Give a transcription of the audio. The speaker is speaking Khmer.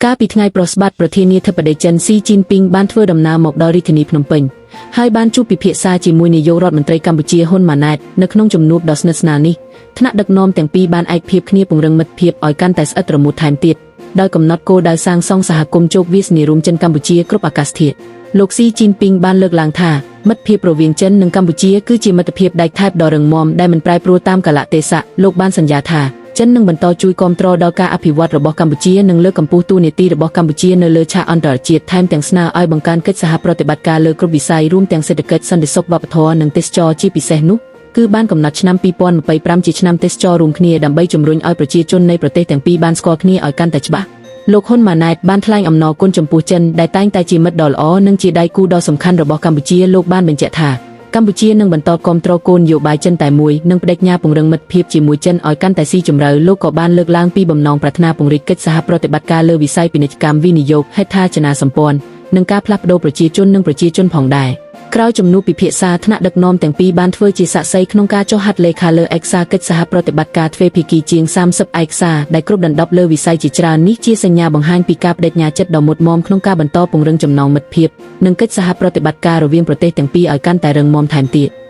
កាលពីថ្ងៃប្រស្បាត់ប្រធានាធិបតីចិនស៊ីជីនពីងបានធ្វើដំណើរមកដល់រាជធានីភ្នំពេញហើយបានជួបពិភាក្សាជាមួយនាយករដ្ឋមន្ត្រីកម្ពុជាហ៊ុនម៉ាណែតនៅក្នុងជំនួបដ៏ស្និទ្ធស្នាលនេះថ្នាក់ដឹកនាំទាំងពីរបានឯកភាពគ្នាពង្រឹងមិត្តភាពឲ្យកាន់តែស្អិតរមួតថែមទៀតដោយកំណត់គោលដៅសាងសង់សហគមន៍ជោគវាសនារួមចិនកម្ពុជាគ្រប់អាកាសធាតុលោកស៊ីជីនពីងបានលើកឡើងថាមិត្តភាពរវាងចិននិងកម្ពុជាគឺជាមិត្តភាពដែកថែបដ៏រឹងមាំដែលមិនប្រែប្រួលតាមកាលៈទេសៈលោកបានសន្យាថាចិននឹងបន្តជួយគាំទ្រដល់ការអភិវឌ្ឍរបស់កម្ពុជានិងលើកកម្ពស់តួនាទីរបស់កម្ពុជានៅលើឆាកអន្តរជាតិថែមទាំងស្នើឲ្យបង្កើនកិច្ចសហប្រតិបត្តិការលើគ្រប់វិស័យរួមទាំងសេដ្ឋកិច្ចសន្តិសុខវប្បធម៌និងទេសចរណ៍ជាពិសេសនោះគឺបានកំណត់ឆ្នាំ2025ជាឆ្នាំទេសចរណ៍រួមគ្នាដើម្បីជំរុញឲ្យប្រជាជននៃប្រទេសទាំងពីរបានស្គាល់គ្នាឲ្យកាន់តែច្បាស់លោកហ៊ុនម៉ាណែតបានថ្លែងអំណរគុណចំពោះចិនដែលតែងតែជាមិត្តដ៏ល្អនិងជាដៃគូដ៏សំខាន់របស់កម្ពុជាលោកបានបញ្ជាក់ថាកម្ពុជានឹងបន្តគាំទ្រគោលនយោបាយចិនតែមួយនិងប្តេជ្ញាពង្រឹងមិត្តភាពជាមួយចិនឲ្យកាន់តែស៊ីជម្រៅលោកក៏បានលើកឡើងពីបំណងប្រាថ្នាពង្រីកកិច្ចសហប្រតិបត្តិការលើវិស័យពាណិជ្ជកម្មវិនិយោគហេដ្ឋារចនាសម្ព័ន្ធនិងការផ្លាស់ប្តូរប្រជាជននិងប្រជាជនផងដែរក្រោយជំនួបពិភាក្សាថ្នាក់ដឹកនាំទាំងពីរបានធ្វើជាសាក្សីក្នុងការចុះហត្ថលេខាលើឯកសារកិច្ចសហប្រតិបត្តិការទ្វេភាគីជាង30ឯកសារដែលគ្រប់ដណ្ដប់លើវិស័យជាច្រើននេះជាសញ្ញាបង្ហាញពីការប្តេជ្ញាចិត្តដ៏មុតមមក្នុងការបន្តពង្រឹងចំណងមិត្តភាពនិងកិច្ចសហប្រតិបត្តិការរវាងប្រទេសទាំងពីរឲ្យកាន់តែរឹងមាំថែមទៀត។